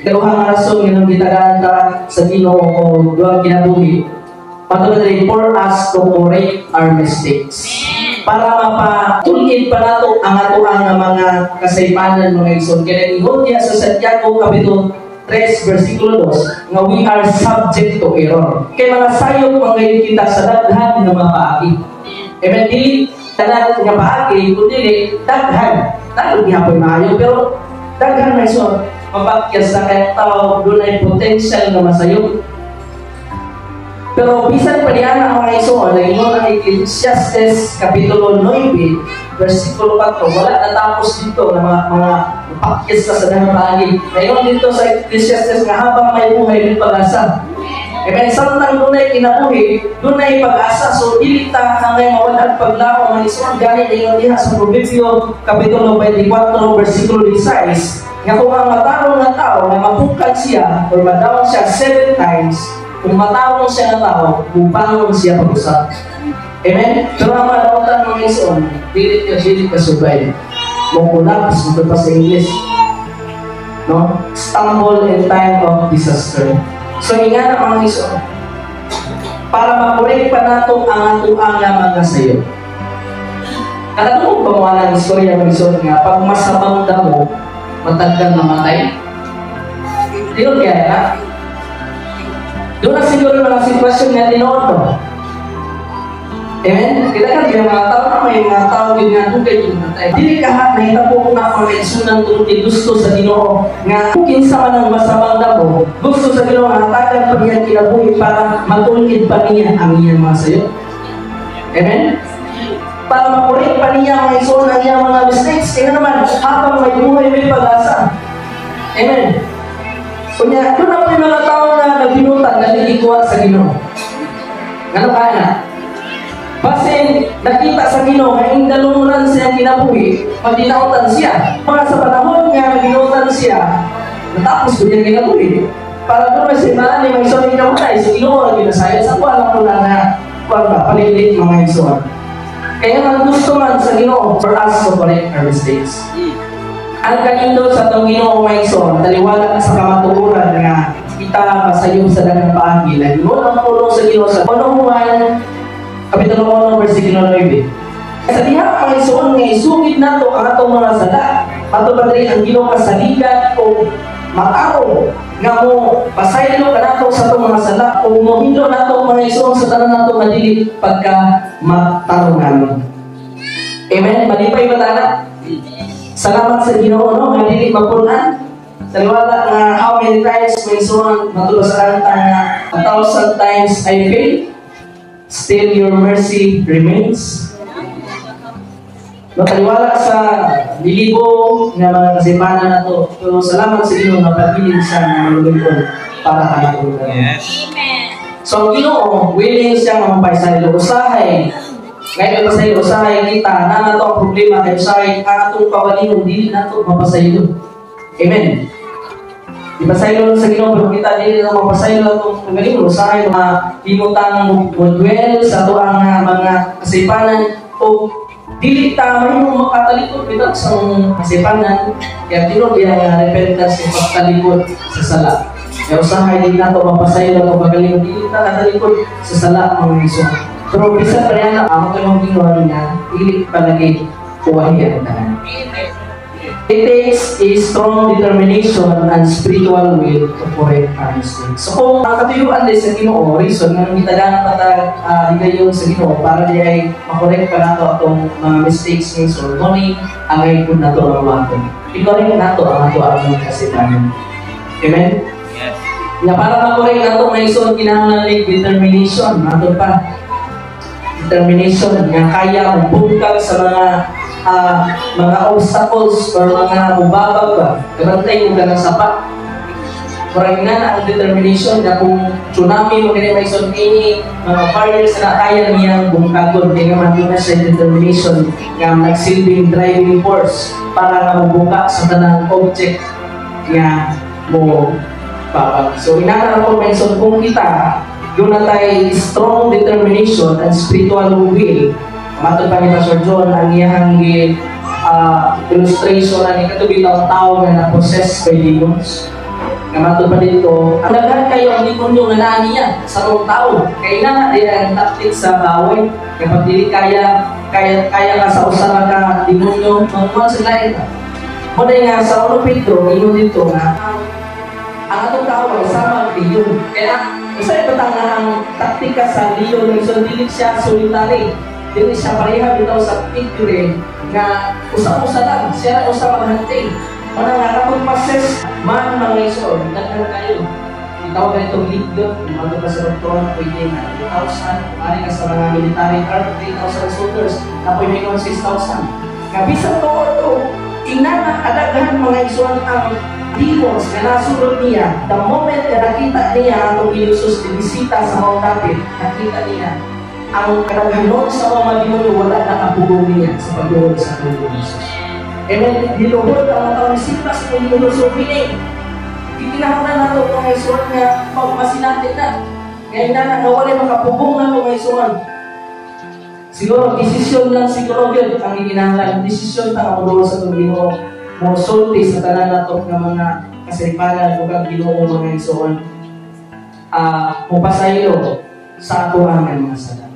Ikaduha nga rason nga gitagaan ta sa Ginoo og duhang kinabuhi. Matod diri, for us to correct our mistakes. Para mapatulid pa nato ang atoang nga mga kasaypanan, mga igsoon. Kaya ingon niya sa Santiago Kapitulo 3 versikulo 2 nga we are subject to error. Kay mga sayop man gayud kita sa daghan nga mga paagi. Amen. Dili tanan nga paagi, kundi daghan. Tanan gihapon maayo, pero daghan may so mapakyas sa kay tao, dunay potential nga masayop. Pero bisan pa niya ang mga igsoon, nagingon ang Ecclesiastes Kapitulo 9, versikulo 4, wala natapos dito na mga mapakyas sa daghang paagi. Ngayon dito sa Ecclesiastes nga habang may buhay, may pag-asa. Amen. Samtang dunay kinabuhi, dunay pag-asa. So dili ta hangay mawad paglaom, mga igsoon. Gani ingon diha sa Proverbio Kapitulo 24 versikulo 16 nga kung ang matarong nga tao nga mapukad siya or ma-down siya seven times, kung matarong siya nga tao, mubangon siya pag-usab. Amen? Pero ang madautan, mga igsoon, dili ka survive. Mo collapse, mo pa sa English. No? Stumble in time of disaster. So inga na, mga igsoon, para ma-correct pa nato ang atoang nga mga sayo. Nakatungog ba mo ang istorya, mga igsoon, nga pag masamang damo, matagkang mamatay? Di kaya na? Doon na siguro mga sitwasyon nga tinuod no? Amen? Kita kan yung mga tao na may mga tao din nga dugay yung matay. Dili ka ha, nahitabo ko na ako naisunan tungod kay gusto sa Ginoo nga kung kinsa man ang masamang damo, gusto sa Ginoo nga hatagan pa niya kinabuhi para matulid pa niya ang iyang mga sayo. Amen? Para ma-correct pa niya, mga igsoon, ang iyang mga mistakes. Kaya naman, habang may buhay, may pag-asa. Amen? Kunya, doon na po yung mga tao na nagbinutan, na nagikuha sa Ginoo. Ngano kaya na? Basin, nakita sa Ginoo nga in the long run siya kinabuhi, magdinautan siya. Mga sa panahon nga nagbinutan siya, natapos ko niya kinabuhi. Para doon may simbahan ni mga igsoon kinamatay, sa Ginoo ang ginasayan. Sa kuha lang ko lang na, kuha ba, palilit, mga igsoon. Kaya ang gusto man sa Ginoo for us to correct our mistakes. Ang kanindot sa atong Ginoo, mga igsoon, taliwala sa kamatuoran nga kita masayop sa daghang paagi. Lagi mo ang pulong sa Ginoo sa 1 Juan Kapitulo 1 versikulo 9. Sa diha, mga igsoon, nga isugid nato ang atong mga sala, ato ba diri ang Ginoo kasaligan o matarong nga mo pasaylo kanato sa atong mga sala o mohinlo nato, mga igsoon, sa tanan nato nga dili pagka matarungan. Amen. Malipay ba ta na? Salamat sa Ginoo, no, nga dili mapun-an. Taliwala nga how many times may igsoon matulog sa kanta nga "A thousand times I fail, still your mercy remains." No, taliwala sa lilibo nga mga kasipanan nato. Pero salamat sa Ginoo nga pabilin sa nga maluluy-on para kanato. Yes. Amen. So ang Ginoo, willing siya nga mapasaylo usahay. Ngayon mapasaylo usahay kita, na nato ang problema kay usahay ang atong kaugalingon dili nato mapasaylo. Amen. Ipasaylo sa Ginoo, pero kita dili na mapasaylo atong kaugalingon. Usahay mga himutang mo dwell sa atoang nga mga kasipanan o dili ta mahimong makatalikod bitaw sa kasipanan, kaya tinuod diha nga repentance kay pagtalikod sa sala. Kaya usahay dili nato mapasaylo atong kaugalingon, dili ta katalikod sa sala, mga igsoon. Pero bisan pa niya ang atong Ginoo niya, dili palagi kuwahi ang tanan. It takes a strong determination and spiritual will to correct our mistakes. So kung ang katuyuan din sa Ginoo, reason nga gitagaan pa ta higayon sa Ginoo para di ay ma-correct pa nato atong mga mistakes ngayon. So mo ni angay pud nato ang buhaton. I-correct nato ang ato ang mga kasaypanan. Amen? Yes. Nga para ma-correct nato, mga igsoon, kinahanglan ni determination. Nato pa determination nga kaya mo bungkag sa mga obstacles or mga mubabag ba. Kabantay mo ka ng sapa. Murag nga na ang determination na kung tsunami mo kini may ini mga barriers na kaya niyang bungkagon, kaya nga man na siya determination nga nagsilbing driving force para nga mubungka sa tanang object nga mo babag. So inana ko mention, kung kita duna tay strong determination and spiritual will, matod pa ni Pastor John ang iyang gi illustration ani kato bitaw tao nga na possessed by demons. Nga matod pa dito, ang daghan kayo ang demonyo nga naa niya sa mga tao. Kay na di ang tactic sa kaaway. Kapag dili kaya kaya kaya ka sa usa ka demonyo, magkuhan sa lain. Mo nga sa 1 Pedro, ingon dito nga ang atong kaaway sama leon. Kaya isa ito nga ang taktika sa leon, so dili siya solitary. Dili siya pareha bitaw sa tigre nga usa-usa lang, siya ra usa maghunting. Mao nga katong possess man, mga igsoon, daghan kayo. Itawag na itong legion, kung bago pa sa doktor, pwede nga 2,000, kung ari ka sa mga military army, 3,000 soldiers, napoy mingon 6,000. Nga bisan tuod to, ingana kadaghan, mga igsoon, ang demons nga nasulod niya, the moment na nakita niya atong Jesus bisita sa Mount Dapit, nakita niya ang kadaghanon sa mga demonyo, wala nakapugong niya sa pagduol sa atong Jesus. Amen. Giluhod ang mga tao, simpa sa Panginoon. So, meaning, gikinahanglan nato, mga igsoon, nga pagmasinati na. Ngayon na nga wala makapugong na, mga igsoon. Siguro, desisyon lang siguro yun ang gikinahanglan. Desisyon ta nga sa atong Ginoo. Mo sulti sa tanan nato nga mga kasaypanan o kang Ginoo, mga igsoon. Mupasaylo sa ato ang mga sala.